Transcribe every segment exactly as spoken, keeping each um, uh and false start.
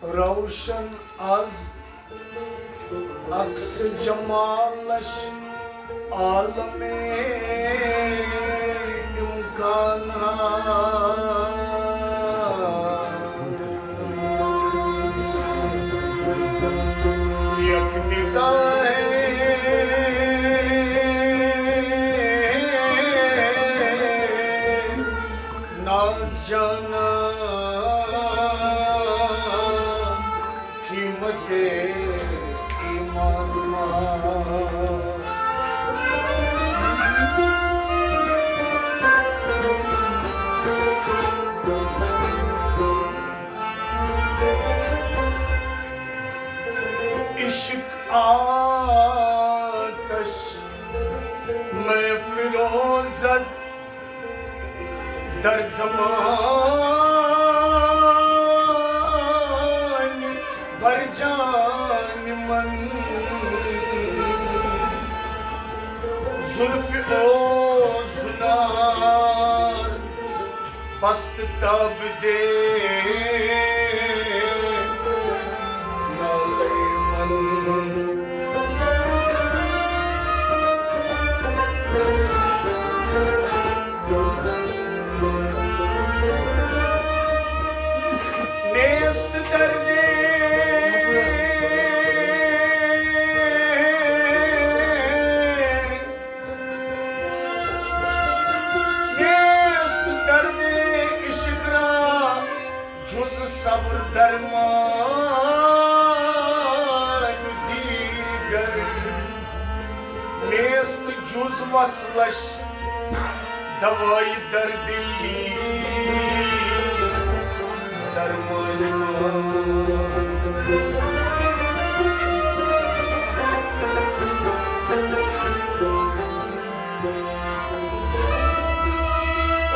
روشن از عکس جمالش عالم امکان، یک نگاہ ناز جانا قیمت ایمان ما۔ عشق آتش میں فروزد در زمانِ برجانِ من، زلف او زنار پست تاب دے نالے من۔ نیست دردے، نیست دردے عشق را جز صبر درمان دیگر، نیست جز وصلش دوای دردِ درمان ما۔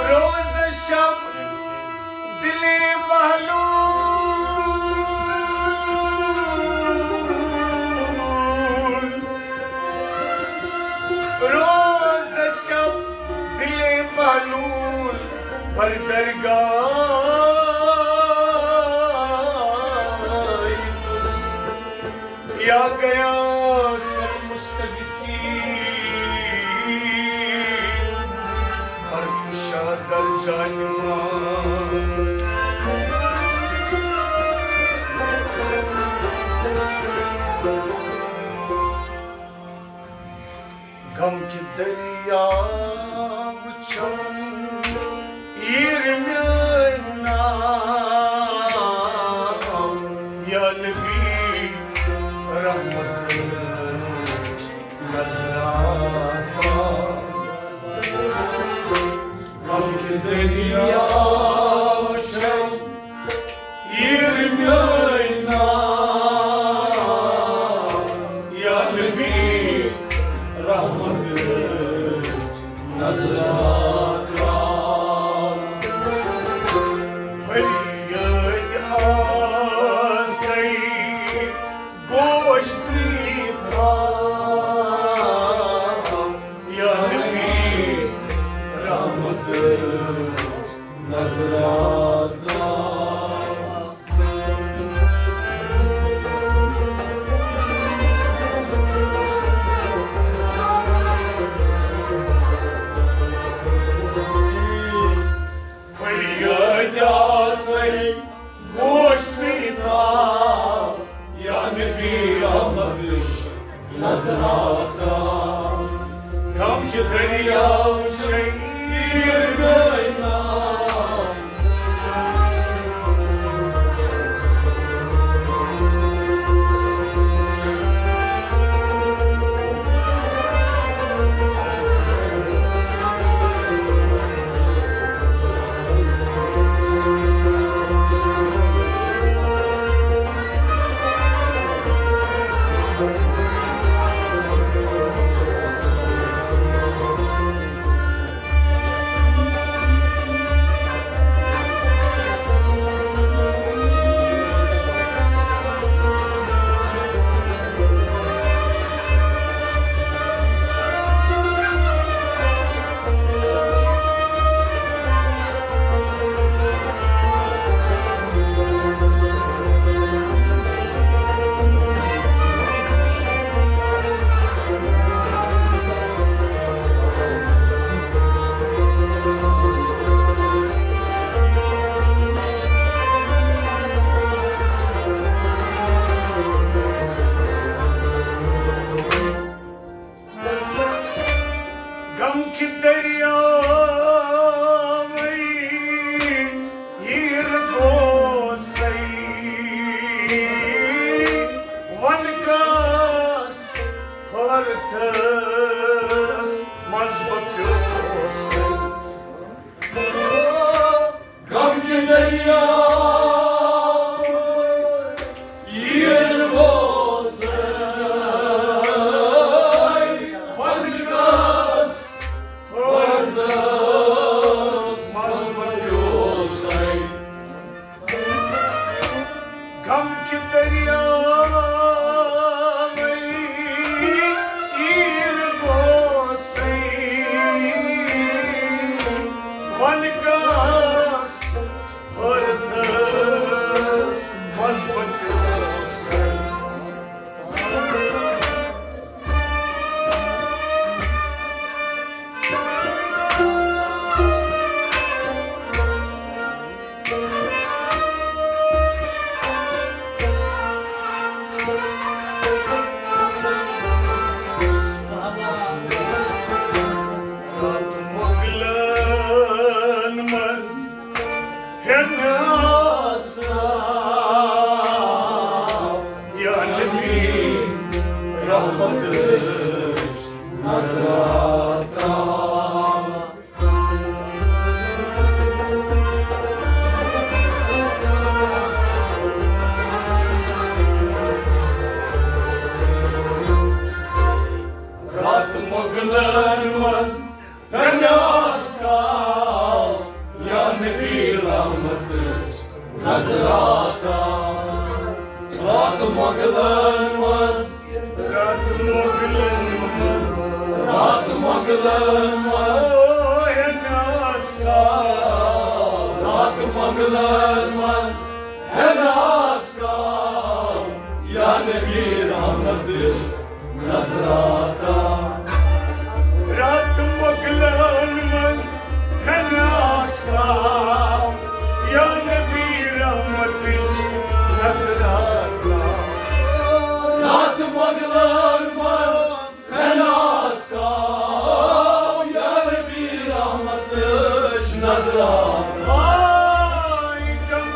روز شب دلِ بہلول، روز شب دلِ بہلول بر درگاہ یا گیا سر مستغیثی پر کشا در جانِ ما۔ غم کہِ دٔریاو چھَم یِر میٲنۍ نا، یا نبی رحمت نظراتاں۔ غم کہِ دٔریاو چھَم یِر میٲنۍ نا، یا نبی رحمت نظراتاں۔ فریاد آسے گوش ژٕے تھاو، یا نبی رحمت نظراتاں۔ فریاد آسے گوش ژٕے تھاو، یا نبی رحمت نظراتاں۔ غم کہِ دٔریاو چھَم یِر میٲنۍ نا، غم کہِ دٔریاوَے ییٖر گوسَے، وَن کَس ہٲرتھَس منٛز بہٕ پیوسَے۔ غم کہِ دٔریاو ییٖر گوسَے، وَن کَس ہٲرتھَس منٛز بہٕ پیوسَے۔ غم کہِ دٔریاوَے ییٖر گوسَے، وَن کَس ہٲرتھَس منٛز بہٕ پیوسَے۔ مۄغلن منٛز ہٮ۪نہٕ آسہٕ یا نبی رحمتٕچ نظرا ترٛاو۔ راتھ مۄغلن منٛز ہٮ۪نہٕ آسہٕ یا نبی رحمتٕچ نظرا ترٛاو۔ راتھ مۄغلن منٛز، راتھ مۄغلن منٛز، راتھ مۄغلن منٛز، او ہٮ۪نہٕ آسہٕ، راتھ مۄغلن منٛز ہٮ۪نہٕ آسہٕ یا نبی رحمتٕچ نظرا ترٛاو۔ راتھ مۄغلن منٛز ہٮ۪نہٕ آسہٕ یا نبی رحمتٕچ نظرا ترٛاو۔ راتھ مۄغلن منٛز ہٮ۪نہٕ آسہٕ یا نبی رحمتٕچ نظرا ترٛاو۔ آے غم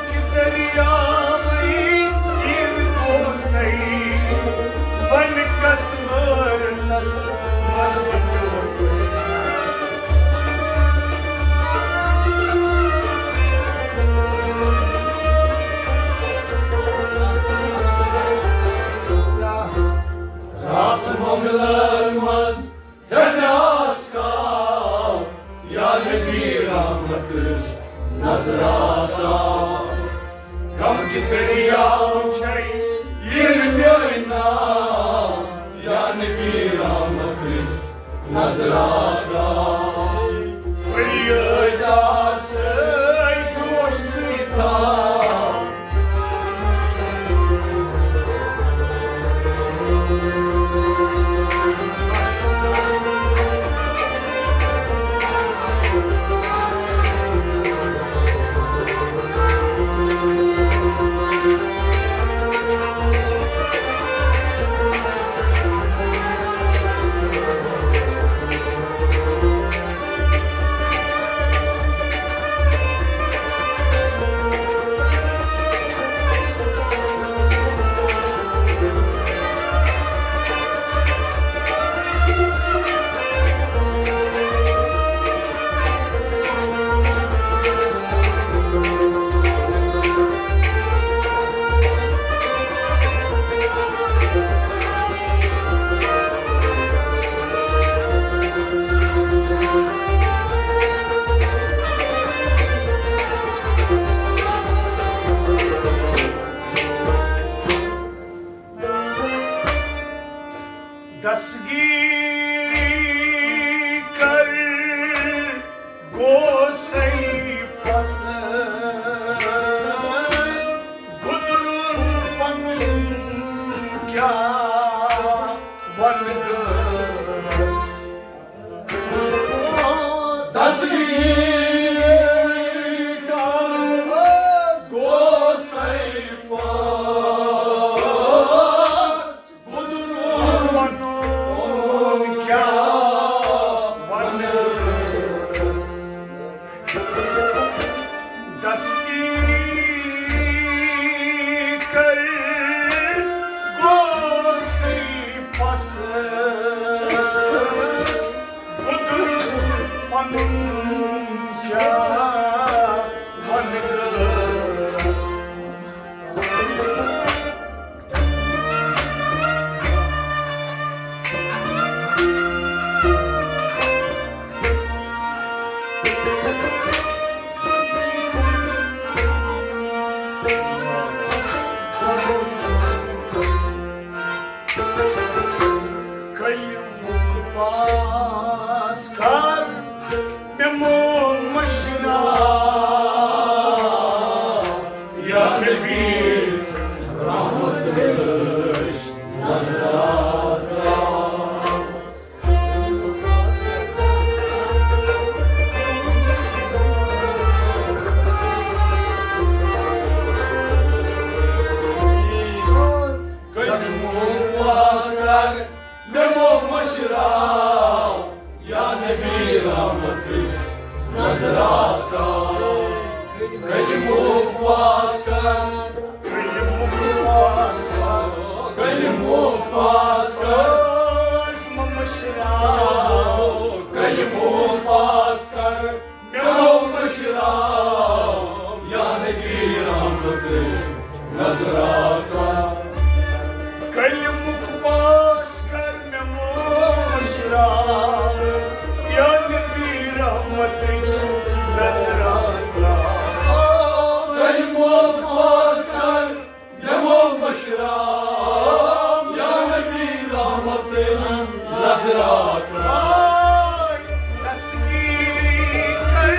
راتھ ترٛاو۔ کلمُک واس کر، کلمُک واس کر، کلمُک واس کر۔ مٔشراو۔ کلمُک واس کر، مےٚ مٔشراو۔ یا نبی رحمتٕچ نظرا ترٛاو۔ کلمُک واس کر، مےٚ مٔشراو۔ یا نبی رحمتٕچ نظرا ترٛاو۔ کلمُک واس کر، مےٚ مٔشراو۔ یا نبی رحمتٕچ نظرا ترٛاو۔ تسلی کر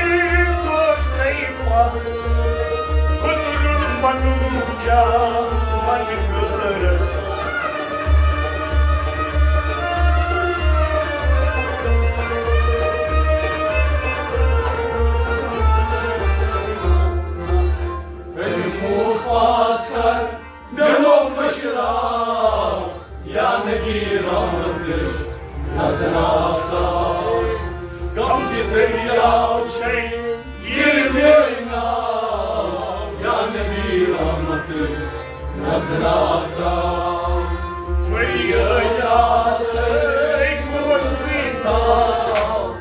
گوسَے پس، قدرت بنُن کیٛاہ ونہٕ غٲرس۔ کلمُک واس کر، مےٚ مٔشراو۔ یا نبی رحمتٕچ نظرا ترٛاو۔ غم تہِ دٔریاو چھے ییٚلہِ میٲنۍ ناو۔ یا نبی رحمتٕچ نظرا ترٛاو۔ فریاد آسے کوش زی تھاو۔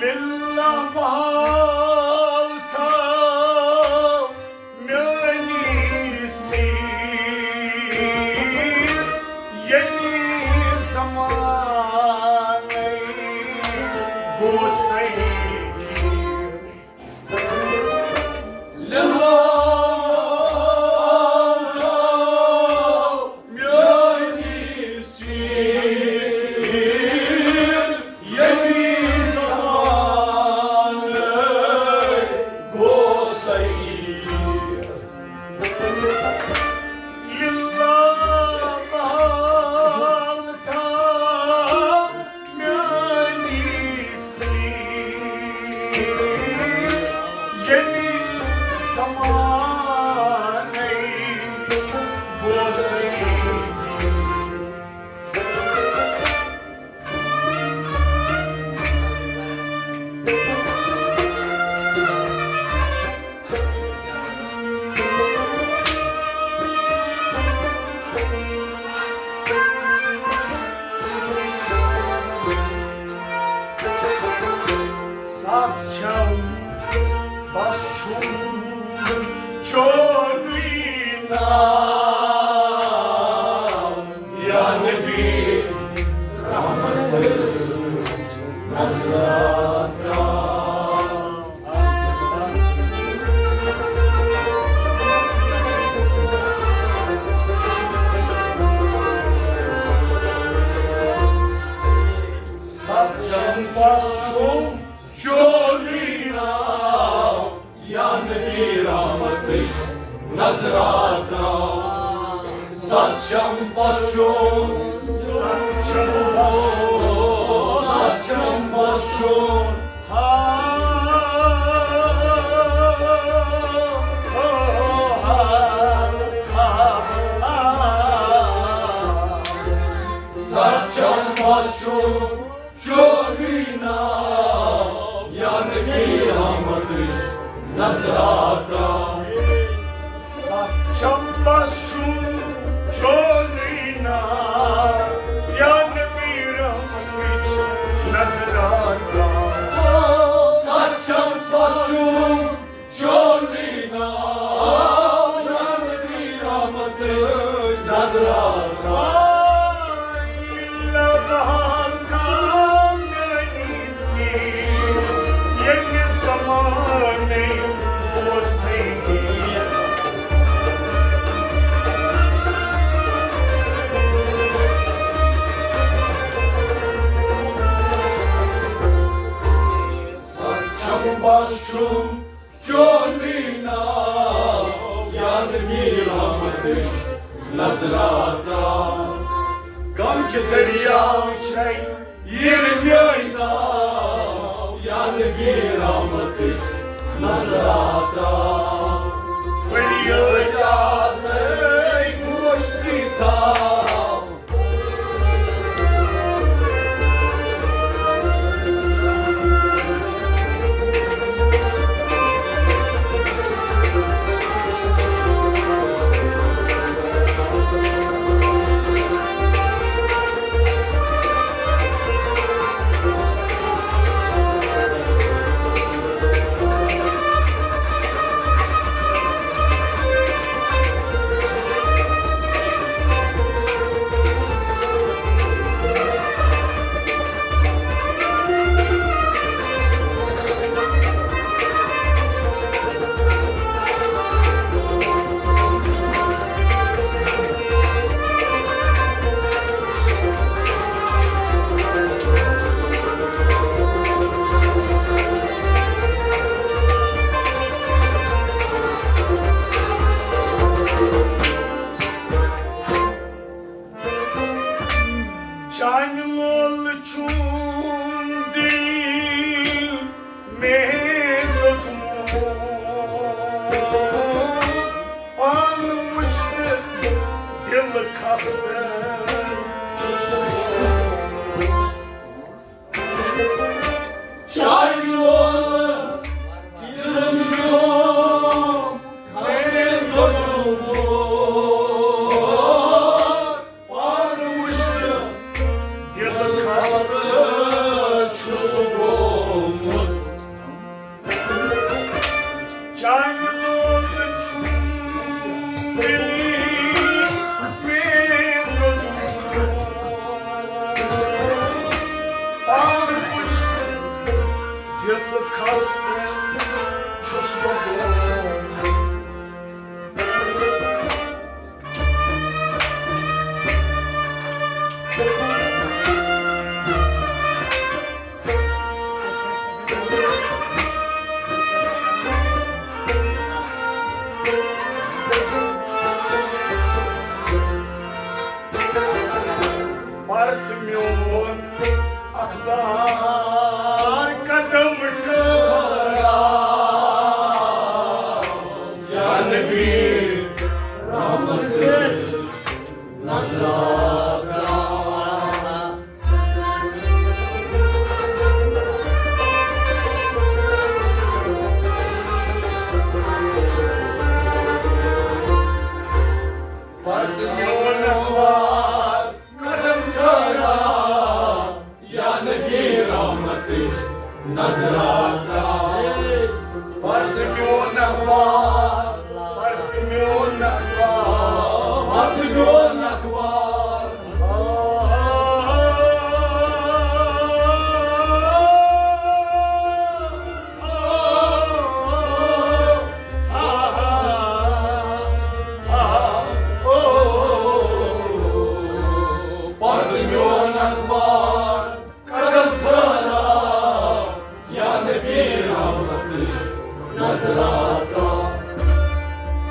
للہ بحال تھاو میٲنی سیٖر، ییٚلہِ زمانَے گوٚو سہی۔ للہ تھاو میٲنی سیٖر، ییٚلہِ زمانَے گوٚو سہی۔ للہ بحال تھاو میٲنی سیٖر، ییٚلہِ زمانَے گوٚو سہی۔ سَتھ چھَم بس چھُم چونُے ناو۔ یا نبی رحمت نظرا ترٛاو۔ سَتھ چھَم بس چھُم چونُے ناو۔ یا نبی رحمتٕچ نظرا ترٛاو۔ سَتھ چھَم پَشوٗن، سَتھ چھَم پَشوٗن، سَتھ چھَم پَشوٗن۔ سَتھ چھَم پَشوٗن۔ چونُے ناو یا نبی رحمتٕچ نظراتاں۔ سچم بسُم چونُے ناو، یا نبی رحمتٕچ نظراتاں۔ سچم بسُم چونُے ناو، یا نبی رحمتٕچ نظراتاں۔ لبہٕ ہاوتھا میٛانہِ سیٖنہٕ، ییٚلہِ زمانَے اوسُے غیر۔ سچم بسُم چونُے ناو، یا نبی رحمتٕچ نظراتاں۔ غم کہِ دٔریاو چھے یِرٕ میٛٲنۍ ناو، یا نبی رحمتٕچ نظراتاں۔ فریٲدۍ آسے گوشتٕے تھاو۔ چانہِ لولہٕ چھُم دِل مےٚ دوٚدمُت، پانہٕ وٕچھتہٕ دِل خستہٕ چھُس بہٕ۔ چانہِ لولہٕ دِلَن چھُم مےٚ دوٚدمُت، پانہٕ وٕچھتہٕ دِل خستہٕ چھُس گوٚمُت۔ چانہِ لولہٕ چھُم دِل مےٚ دوٚدمُت، پانہٕ وٕچھتہٕ دِل خستہٕ چھُس بہٕ گوٚمُت۔ پرتہٕ میون اخبار قدم ٹھہراو، یا نبی رحمتٕچ نظراتاں۔ پرتہٕ میون اخبار قدم ٹھہراو، یا نبی رحمتٕچ نظراتاں۔ پرتہٕ میون اخبار، پرتہٕ میون اخبار، پرتہٕ میون اخبار۔ پرتہٕ میون اخبار قدم ٹھہراو، یا نبی رحمتٕچ نظراتاں۔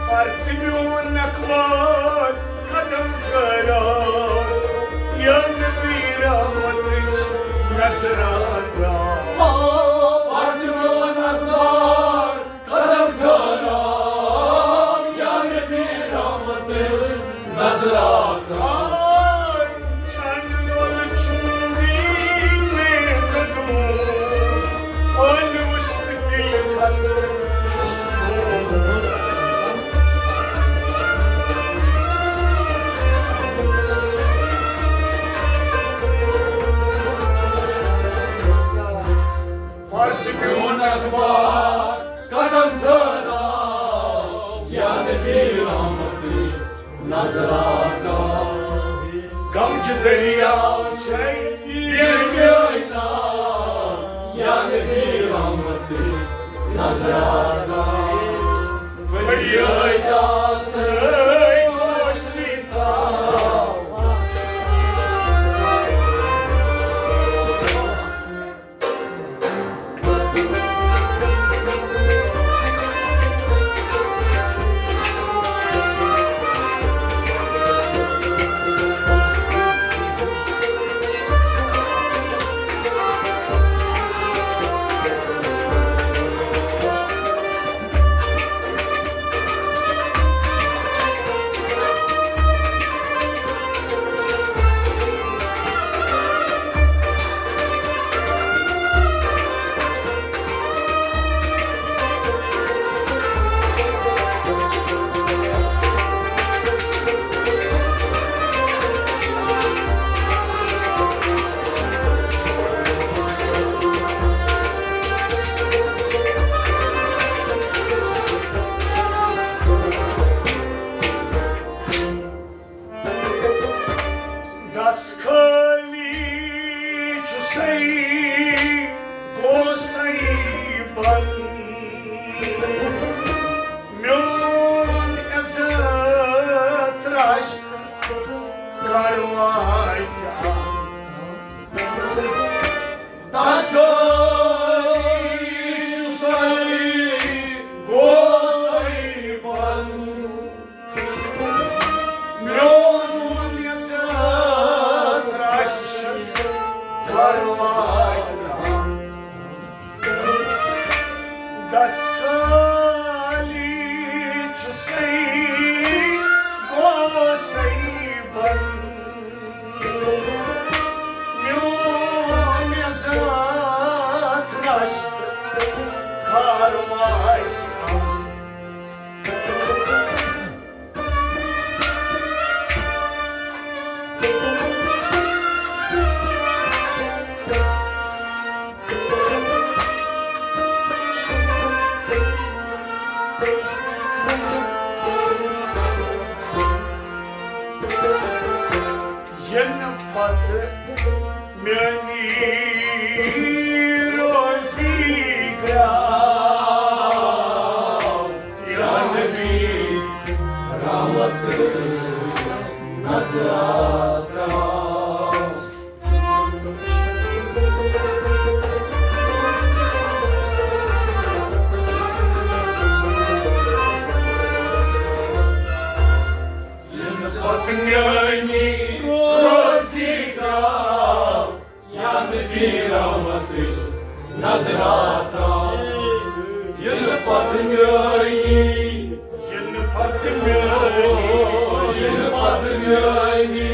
پرتہٕ میون اخبار قدم ٹھہراو، یا نبی رحمتٕچ نظراتاں۔ پرتہٕ میون اخبار قدم ٹھہراو، یا نبی رحمتٕچ نظراتاں۔ چانہِ لولہٕ چھُم دِل مےٚ دوٚدمُت، پانہٕ وٕچھتہٕ دِل خستہٕ چھُس نظرا ترٛاو۔ غم کہِ دٔریاو چھے یہِ میٲنۍ ناو، یا نبی رحمتٕچ نظرا ترٛاو۔ فریٲدۍ آسے دوستی تھاو۔ دس خٲلی چھُسَے، گوسَے بنٛد۔ میون عزت رشت کرواتہِ۔ دس خٲلی چھُسَے، گوسَے بنٛد۔ میون عزت رشت کرواتہِ۔ دس خٲلی چھُسَے، گوسَے بنٛد۔ میون عزت رشت کرواتہِ۔ ینہٕ پتہٕ میٲنی روزی گراو، یا نبی رحمت نظرا ترٛاو۔ ینہٕ پتہٕ میٲنی روزی گراو، یا نبی رحمتٕچ نظرا ترٛاو۔ ینہٕ پتہٕ میٲنی، ینہٕ پتہٕ میٲنی، ینہٕ پتہٕ میٲنی۔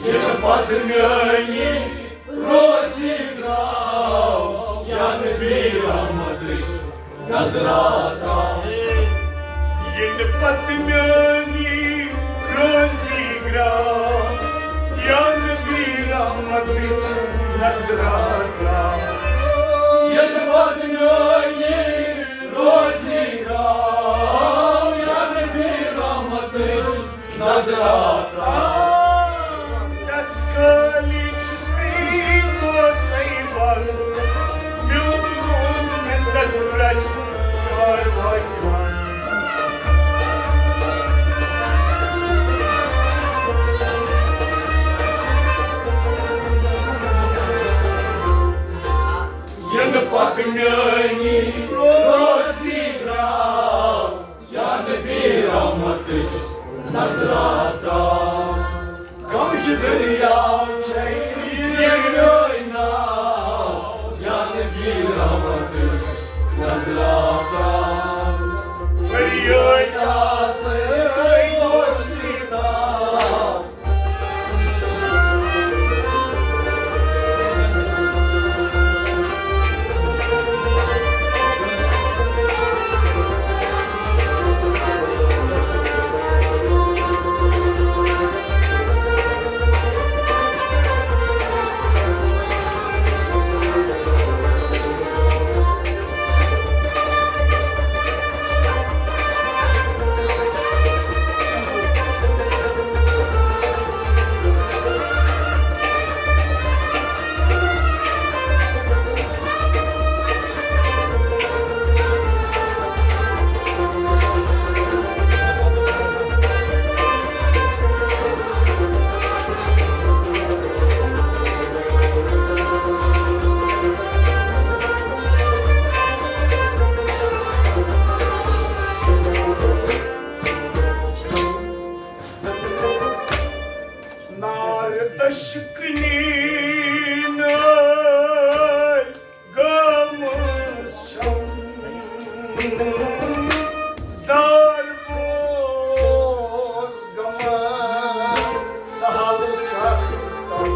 ینہٕ پتہٕ میٲنی روزی گراو، یا نبی رحمتٕچ نظرا ترٛاو۔ ینہٕ پتہٕ میٲنی روزی گراو، یا نبی رحمتٕچ نظرا ترٛاو۔ ینہٕ پتہٕ میٲنی روزی گراو، یا نبی رحمتٕچ نظرا ترٛاو۔ دس خٲلی چھُسَے، گوسَے بنٛد۔ میون عزت رشت کرواتہِ۔ ینہٕ پتہٕ میٲنی زار بوز غمس سہل کر تم۔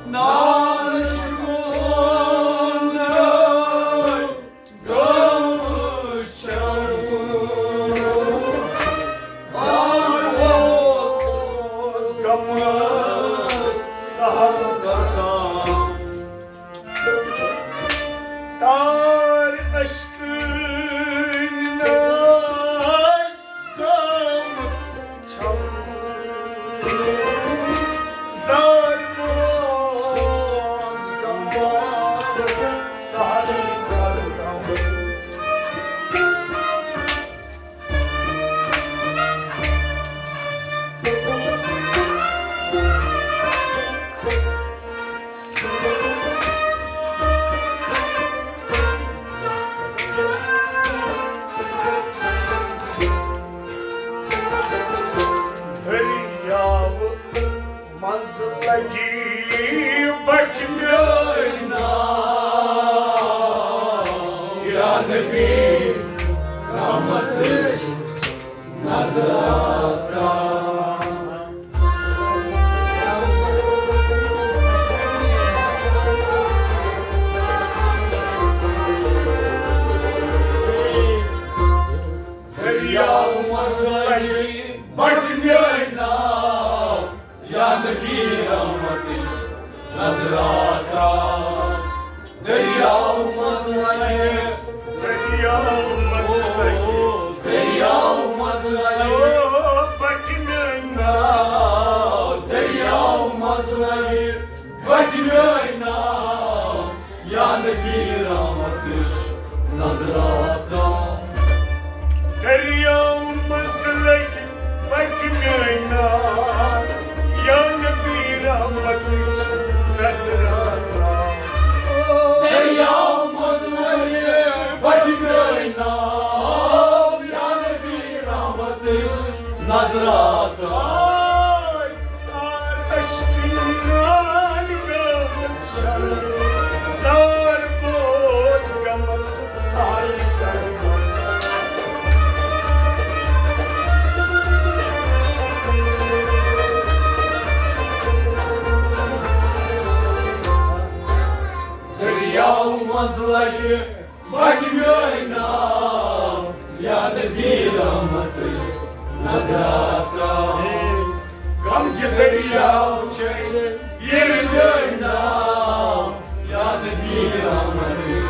نالش گوٚو نٔے گٲمٕژ چھم۔ زار بوز غمس سہل کر تم۔ تار اشکہٕ نٲلۍ گٲمٕژ چھم۔ زار بوز غمس سہل کر تم۔ دٔریاوٕ منٛز لگی بٹھۍ میٲنۍ ناو، یا نبی رحمتٕچ نظرا ترٛاو۔ دٔریاو منٛز لگہِ بٹھۍ میٲنۍ ناو، یا نبی رحمتٕچ نظرا ترٛاو۔ دٔریاو منٛز لگہِ، دٔریاو منٛز لگہِ، دٔریاو منٛز لگہِ۔ او بٹھۍ میٲنۍ ناو، دٔریاو منٛز لگہِ بٹھۍ میٲنۍ ناو، یا نبی رحمتٕچ نظرا ترٛاو۔ دٔریاو منٛز لگہِ بٹھۍ میٲنۍ ناو، یا نبی رحمتٕچ نظرا ترٛاو۔ دٔریاو منٛز لگہِ بٹھۍ میٲنۍ ناو، یا نبی رحمتٕچ نظرا ترٛاو۔ تار اشکہٕ نٲلۍ گٲمٕژ چھم۔ زار بوز غمس سہل کر تم۔ دٔریاو منٛز لگہِ بٹھۍ میٲنۍ ناو، یا نبی رحمتٕچ نظرا ترٛاو۔ غم کہِ دٔریاو چھے ییٚلہِ میٲنۍ ناو، یا نبی رحمتٕچ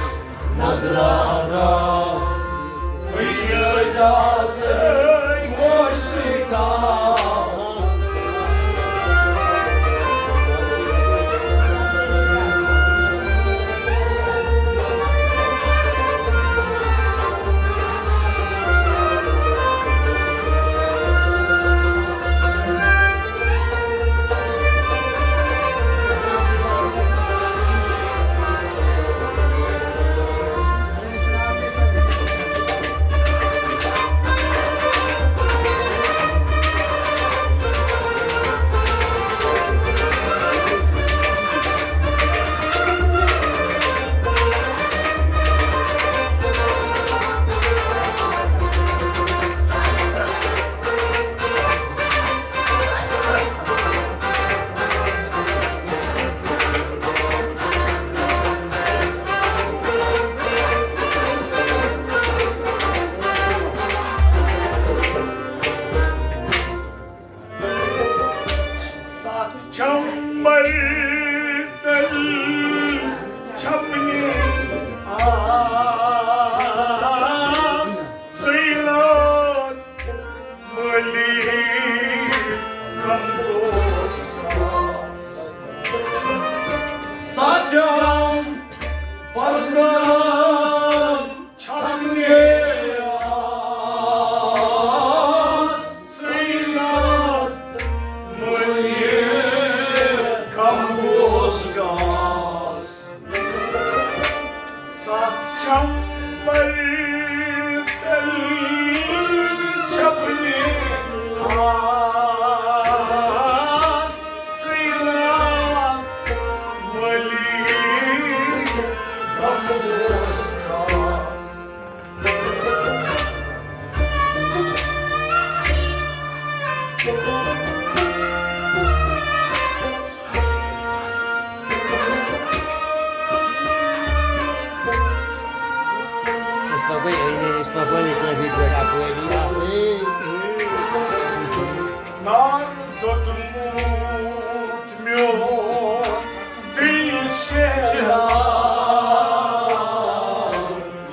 نظرا ترٛاو۔ بہٕ یٲدۍ آسے موج سۭتۍ تام۔ ستھ چمبر تل چھپنہِ آس ژٕے لاد مٲلی کم دوس آس۔ ستھ چمبر چھپنہِ آس ژٕے لاد مٲلی کم دوس آس۔ ستھ چمبر تل چھپنہِ آس ژٕے لاد مٲلی کم دوس آس۔ پکوی أنٛدۍ أنٛدۍ أسۍ پکوی أسۍ نبی پٲٹھۍ اپٲری اپٲری۔ نار دوٚدمُت میون دل شیران،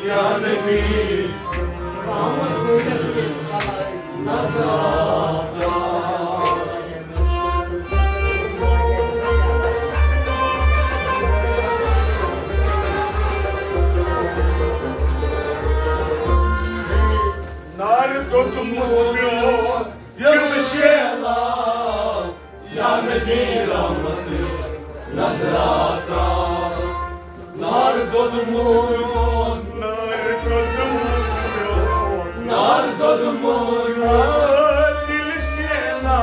یا نبی رحمت نظر آتا۔ نار دوٚدمُت میون دل شیلا، یا نبی رحمت نظر آتا۔ نار دوٚدمُت میون، نار دوٚدمُت میون، نار دوٚدمُت میون دل شیلا،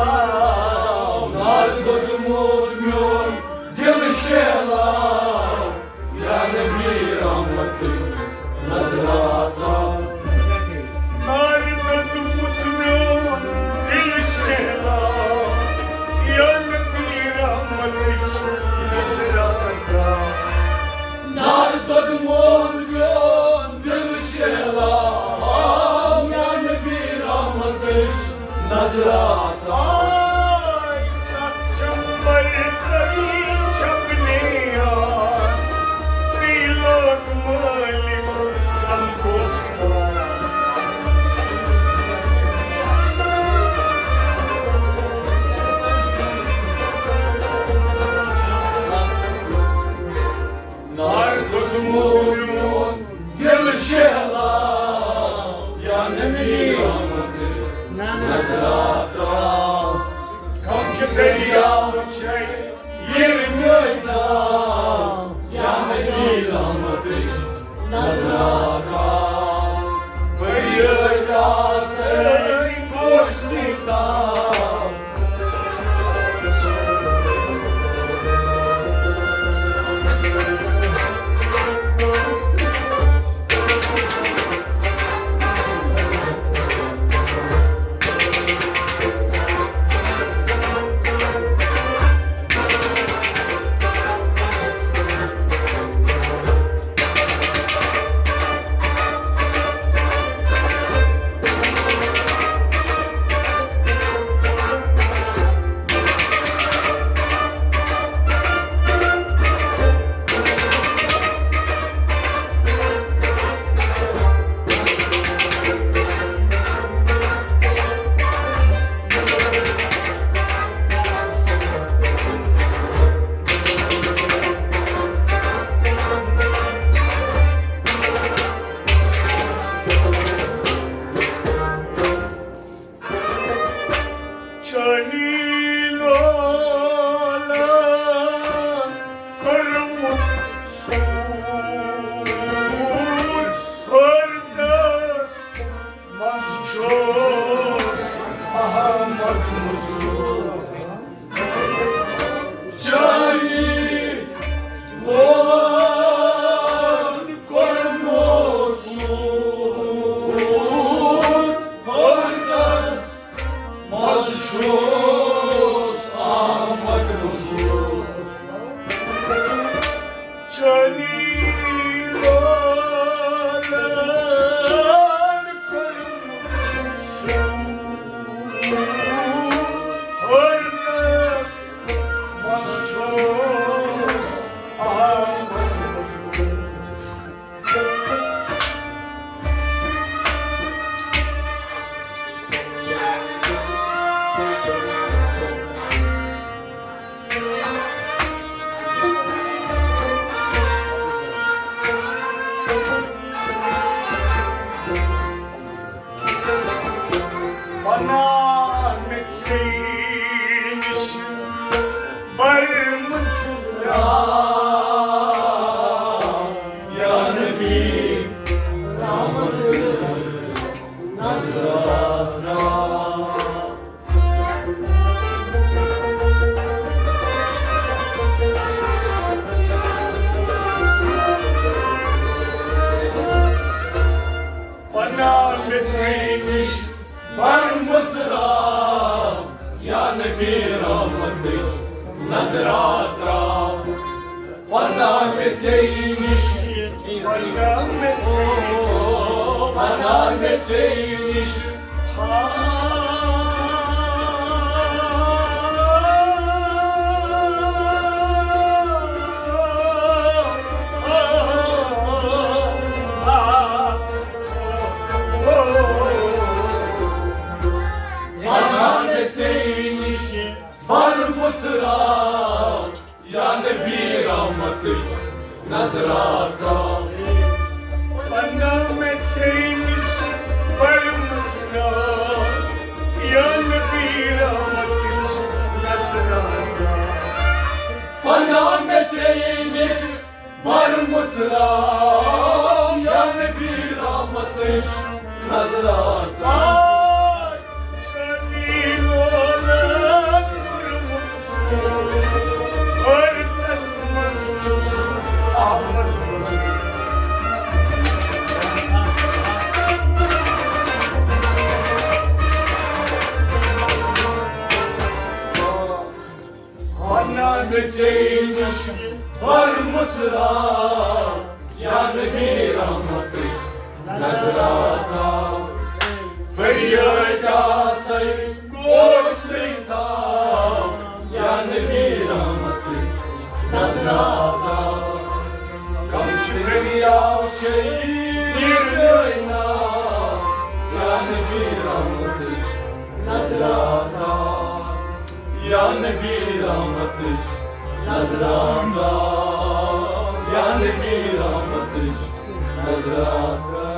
نار دوٚدمُت میون دل شیلا، یا نبی رحمت نظر آتا۔ نار دوٚدمُت میون دل شیلا، یا نبی رحمتٕچ نظر آتا۔ نار دوٚدمُت میون دل شیلا، یا نبی رحمتٕچ نظر آتا۔ آے ستھ چمبر تری چھپنے آس، سی لوک مٲلِک غم کوس آس۔ نار دوٚدمُت میون دل شیلا، یا نبی رحمت نظر آتا۔ غم کہ دریاو چھے ییٚلہِ میٲنۍ ناو، یا نبی رحمتٕچ نظر آتا۔ بٔرۍ یٲتۍ آسَے گوشتٕے تام۔ چانی لولن کوٚرمُت سوٗر، ہردس منٛز چھُس احمد مزدور۔ چانی لولن کوٚرمُت سوٗر، ہردس منٛز چھُس احمد مزدور۔ چانی لولن کوٚرمُت سوٗر، ہردس منٛز چھُس احمد مزدور۔ پناہ مےٚ ژےٚ نِش برمٕژ راے، یا نبی رحمت نظر آتا۔ پناہ مےٚ ژےٚ نِش برمٕژ راے، یا نبی رحمتٕچ نظر آتا۔ پناہ مےٚ ژےٚ نِش، پناہ مےٚ ژےٚ نِش، انا مےٚ ژےٚ نِش۔ انا مےٚ ژےٚ نِش بر مُژراو، یا نبی رحمتٕچ نظرا تراو۔ پناہ مےٚ ژےٚ نِش بر مُژراو، یا نبی رحمتٕچ نظرا تراو۔ پناہ مےٚ ژےٚ نِش بر مُژراو، یا نبی رحمتٕچ نظرا تراو۔ پناہ مےٚ ژےٚ نِش بر مُژراو، یا نبی رحمتٕچ نظرا تراو۔ فریاد آسے کوچھٕے تھاو، یا نبی رحمتٕچ نظرا تراو۔ کم چھِ دٔریاو چھے نیٖرنٲے ناو، یا نبی رحمتٕچ نظرا تراو۔ یا نبی رحمتٕچ نظرا تراو، یا نبی رحمتٕچ نظرا تراو۔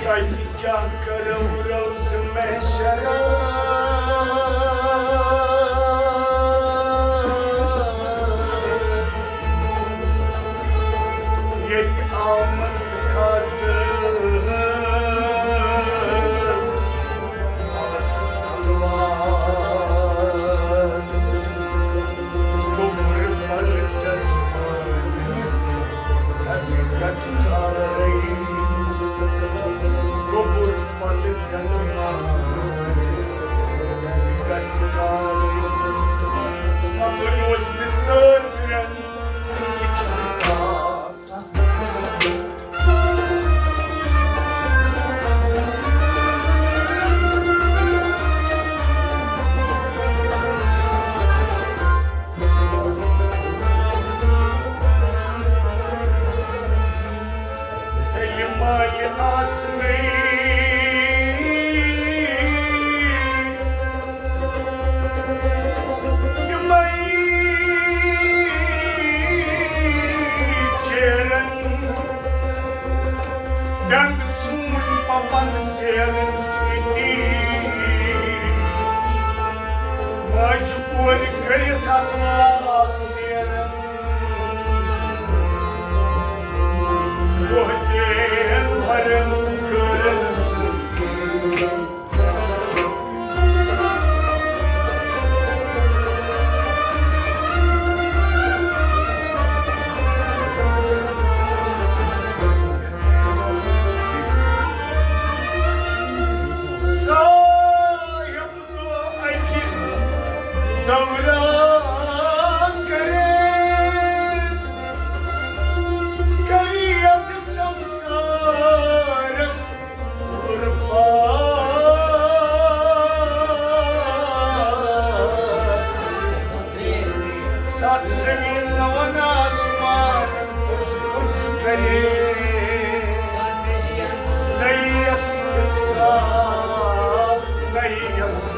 تَتہِ کیٛاہ کَرو روزٕ محشرس؟ ییٚتہِ آمد خاص تیٚلہِ مالہِ آسنٕے تِمَے کیرن، ڈنٛگ ژوٗنٛٹھۍ پپن ژیرن سۭتی۔ ماجہِ کورِ کٔرِتھ اَتھ واس نیرن۔ دۄہ تیل بھرن کٔرن سۭتی۔ صاحب تو اکہِ دوران کرے، کریت سمسارس قربان۔ ستھ زمین نون آسمان، پرز پرز کرے۔ نئی اصل انصاف، نئی اصل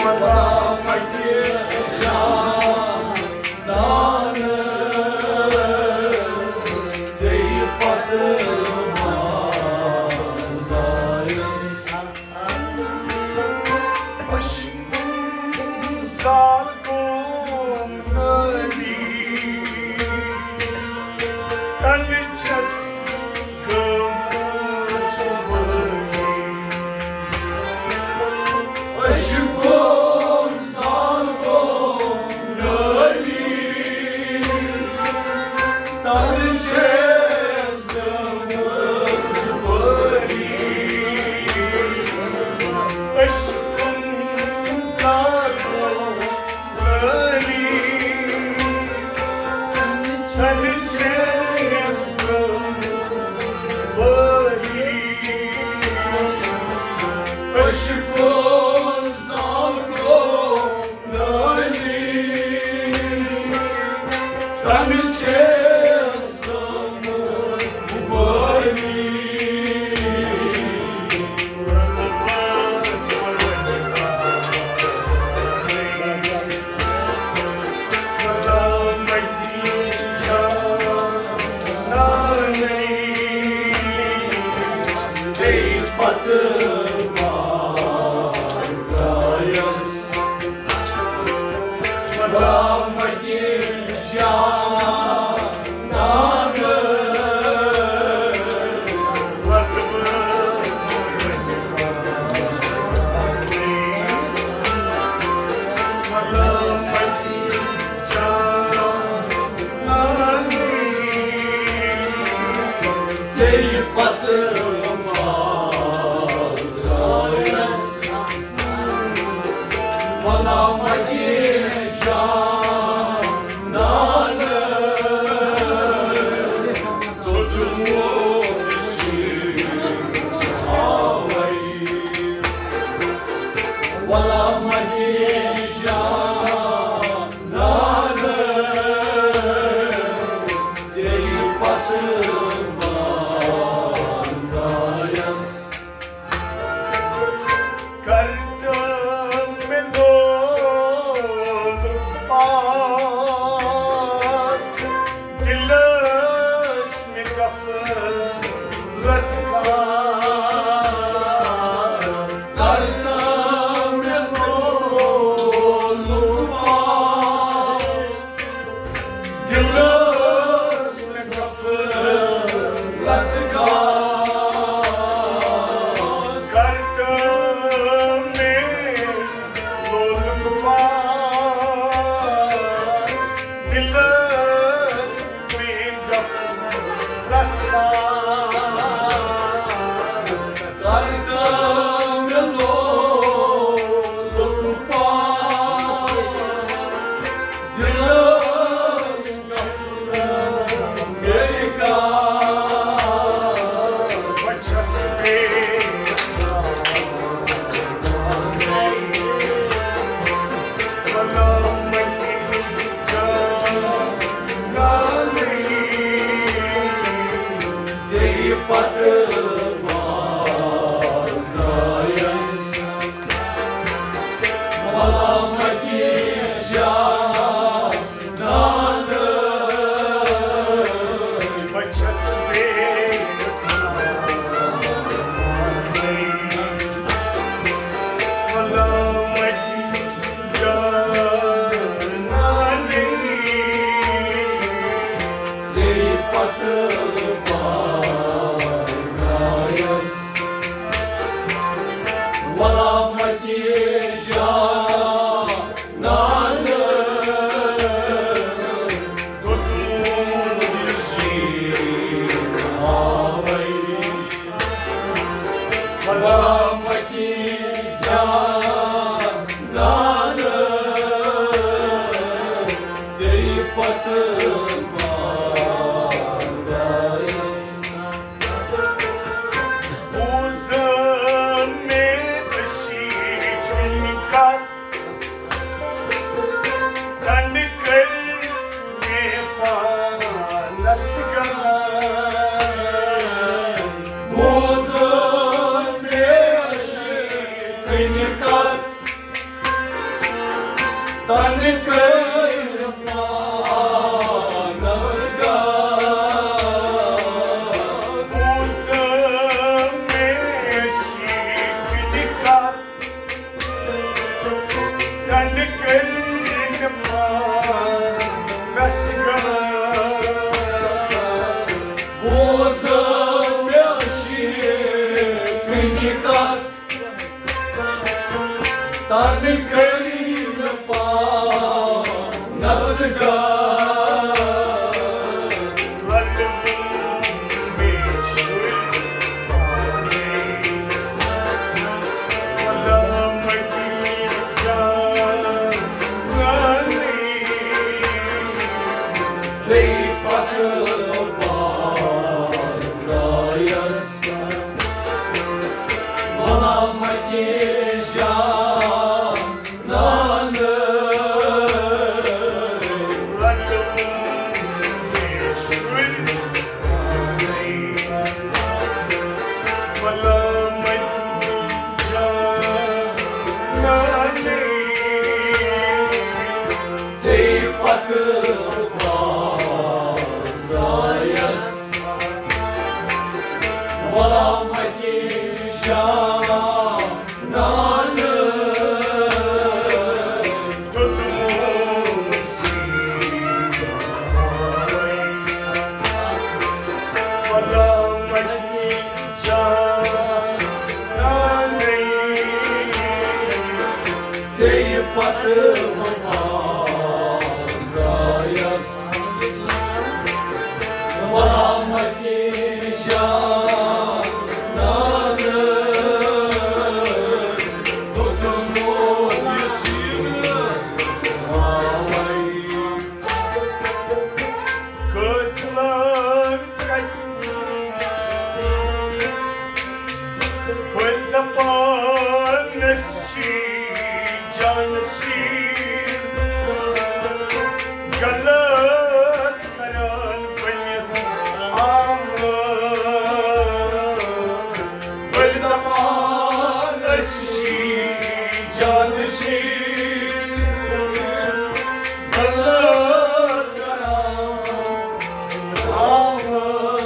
ملامتی جانانہٕ ژےٚ پتہٕ ماندایس۔ عشقُن زالکو نٲلی تنہٕ چھَس گٔمٕژ بٲلی۔ عشقُن زالکو نٲلی تنہٕ چھَس گٔمٕژ بٲلی۔ عشقُن زالکو نٲلی تنہٕ چھَس گٔمٕژ بٲلی۔ عشقُن زالکو نٲلی تنہٕ چھَس گٔمٕژ بٲلی۔ ژےٚ پتہٕ ماندایس۔ ملامتی جانانہٕ ژےٚ پتہٕ ماندایس۔ ملامتی جانانہٕ دوٚدمُت سِر ہاوَے۔ ملامتی جانانہٕ ژےٚ پتہٕ ماندایس۔ کر تہٕ مےٚ لولُک پاس، دِلس مےٚ غفلت کاس۔ کر تہٕ مےٚ لولُک پاس، دِلس مےٚ غفلت کاس۔ کر تہٕ مےٚ لولُک پاس، دِلس مےٚ غفلت کاس۔ کر تہٕ مےٚ لولُک پاس، دِلس پتہٕ ماندایس۔ ملامتی جانانہٕ بہٕ چھَس بے سہارٕ۔ ملامتی جانانہٕ ژےٚ پتہٕ ماندایس۔ ملامتی جانانہٕ دوٚدمُت سِر ہاوَے۔ ملامتی جانانہٕ ژےٚ پتہٕ ماندایس۔ بوزن مےٚ أچھی کِنۍ کتھ، کنڈٕ کٔرۍ مےٚ پانس گنڈ۔ بوزن مےٚ أچھی کِنۍ کتھ، تنہٕ کٔرۍ پانس گار۔ بوزم مےٚ عشیٖقٕنۍ کتھ، تنہٕ کٔرۍ پانس گار۔ بوزم مےٚ عشیٖقٕنۍ کتھ، تنہٕ کٔرۍ پانس گار۔ ژے پتہٕ پانس غلامتی جانانہٕ۔ ژے پتہٕ پانس غلامتی جانانہٕ۔ غلامتی جانانہٕ۔ ژے پتہٕ بہٕ درٛایس غلامتی جانانہٕ۔ توٚتمُت یہِ سیٖنہٕ آوَے۔ قٲفلہٕ کتہِ بٔلۍ دپان أسۍ چھِ جانشین، غلط کران بٔنِتھ آمُت۔ بٔلۍ دپان أسۍ چھِ جانشین، غلط کران آمُت۔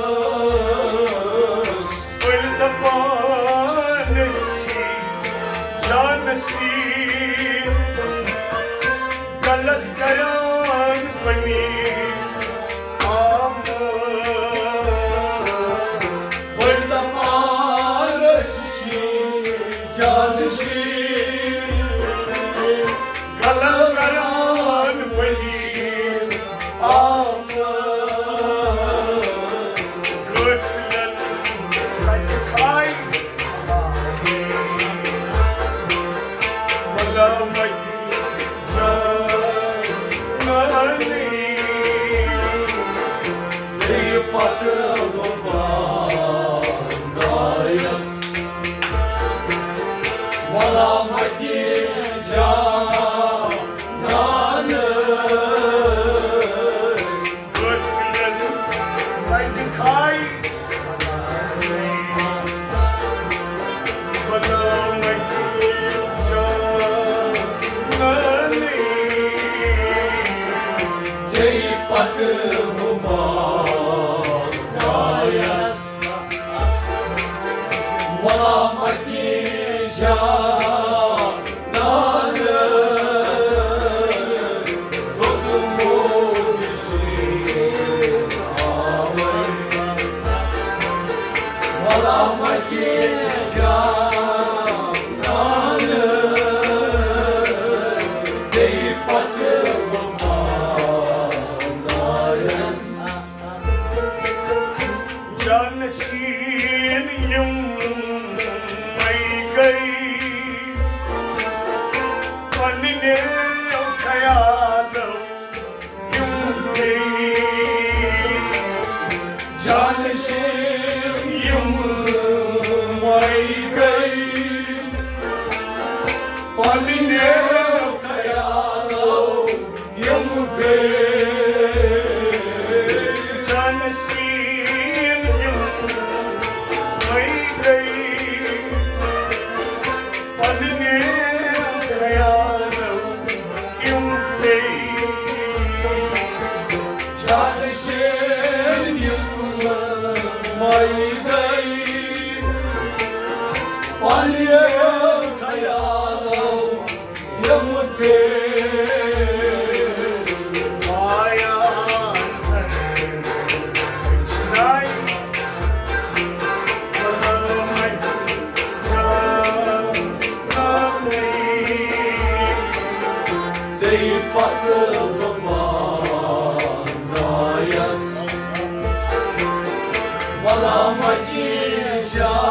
بٔلۍ دپان أسۍ چھِ جانشین، غلط کران بٔنِتھ آمُت۔ بٔلۍ دپان أسۍ چھِ جانشین، غلط کران بٔنِتھ آمُت۔ قٲفلن کتہِ کھاے غلامتی جانانہٕ۔ ژے پتہٕ بہٕ درٛایس غلامتی جانانہٕ۔ قٲفلن کتہِ کھاے غلامتی جانانہٕ۔ ژے پتہٕ بہٕ درٛایس غلامتی جانانہٕ۔ توٚتمُت یہِ سیٖنہٕ آوَے۔ غلامتی جانانہٕ۔ ژے پتہٕ بہٕ درٛایس جانشین یِمے گٔے پننیو خیالو تِم گٔے۔ جانشین یِمے گٔے پننیو خیالو تِم گٔے۔ جانشین یِمے گٔے پننیو خیالو تِم پتہٕ بہٕ پانہٕ درٛایس، غلام متی جان۔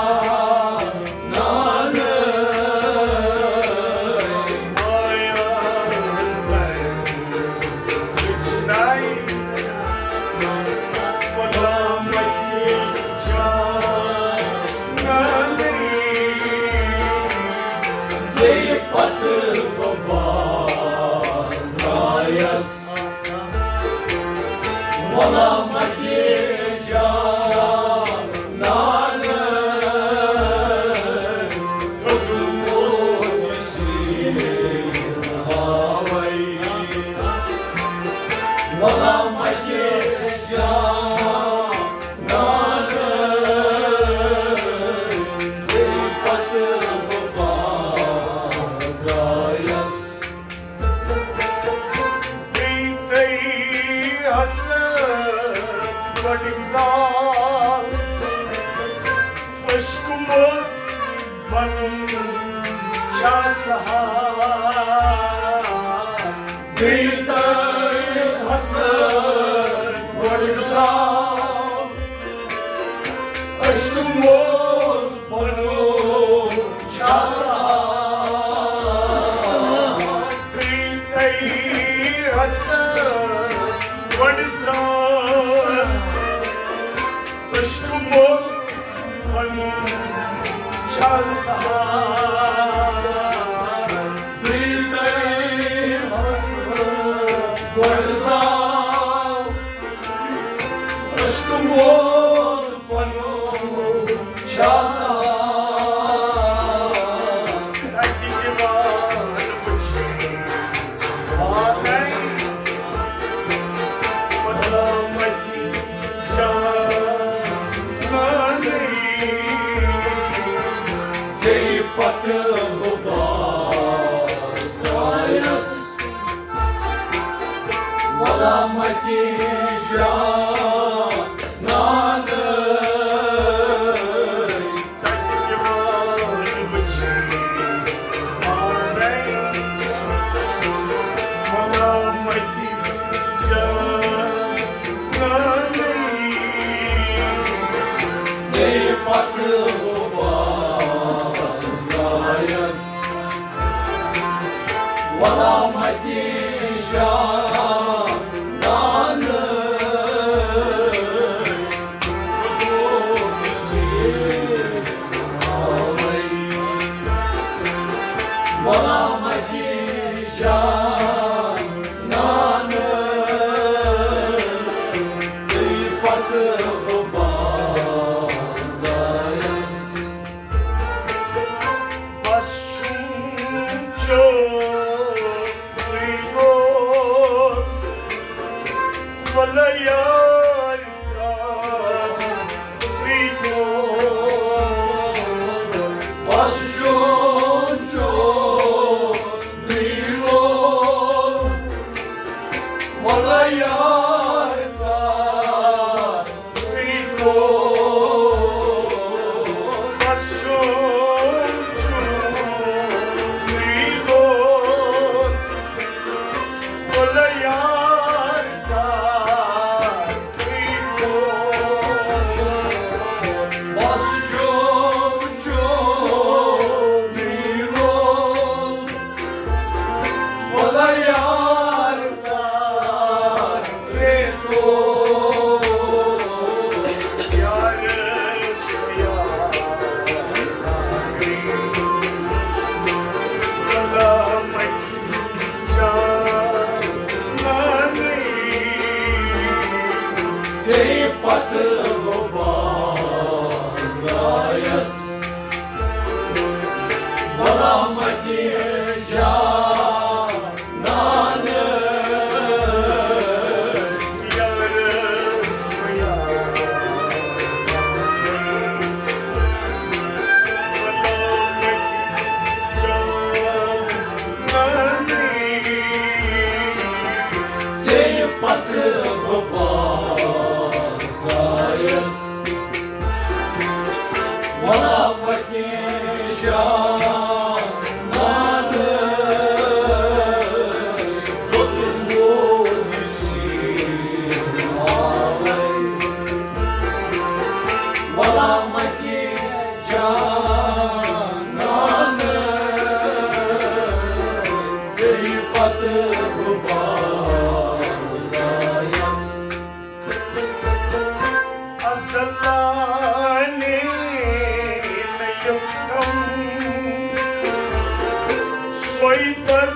سوے دگ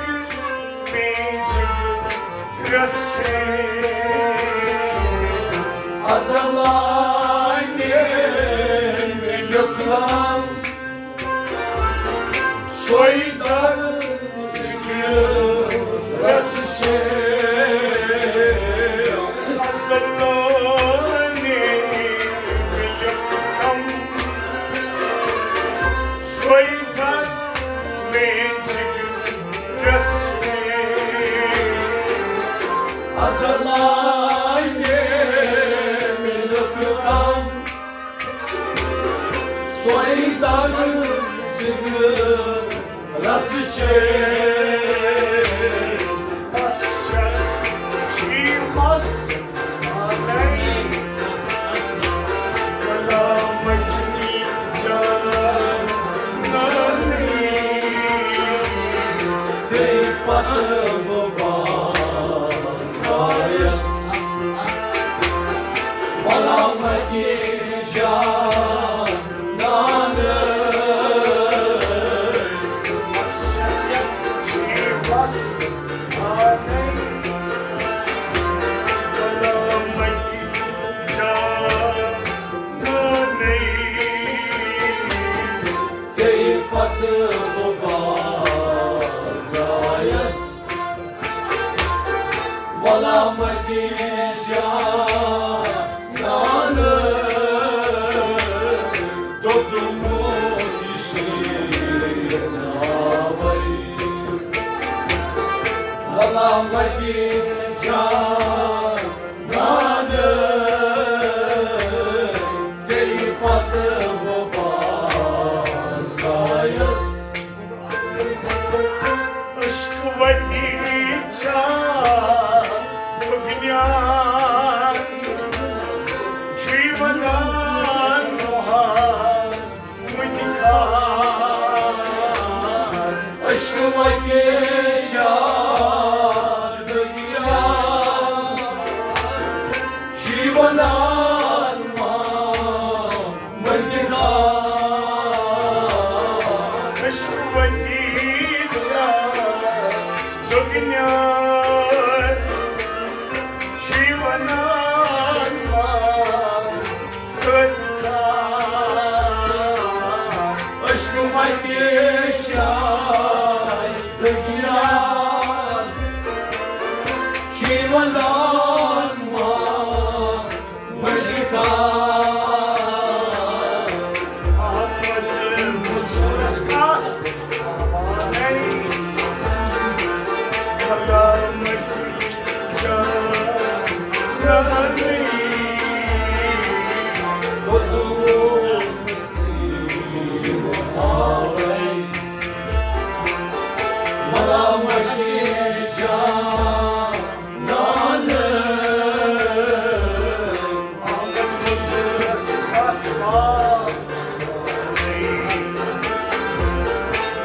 مےٚ جگرس چھے۔ ازل آنے مےٚ لیوٚکھناو، سوے دگ جگرس چھے۔ ازل آنے مےٚ لیوٚکھناو، سوے دگ مےٚ جگرس چھے۔ ازل آنے مےٚ لیوٚکھناو، سوے دگ جگرس چھے۔ بس چھے، چھی بس، آنے غلامتی جانانی، ژے پتہٕ بہٕ بار آیس غلامتی جانانہٕ۔ بس، آنے غلامتی جانانہٕ۔ ژے پتہٕ بہٕ بار آیس غلامتی جانانہٕ۔ دوٚپمُت یہِ سۭتۍ ناوَے غلامتی جانانہٕ۔ ژے پتہٕ بہٕ بار آیس عشق وتی چا دُنیا چھُے وَنان محمد خان۔ عشق وتی چا دُنیا چھُے وَنان محمد خان۔ عشق وتی چا دُنیا چھُے وَنان محمد خان۔ عشق وتی چا دُنیا چھُے وَنان محمد خان۔ احمد حضورس کتھ پانے غلامتی جانانہٕ۔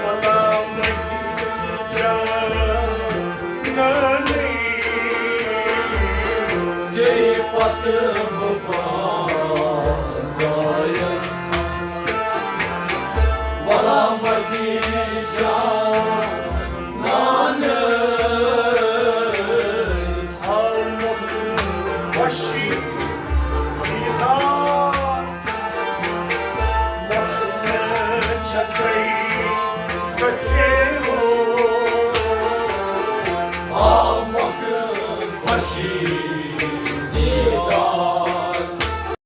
غلامتی جانانہٕ۔ ژے پتہٕ بہٕ پتہٕ آیس غلامتی جانانہٕ۔ حالت خوشی دیدار مخمل چھکئی گژھے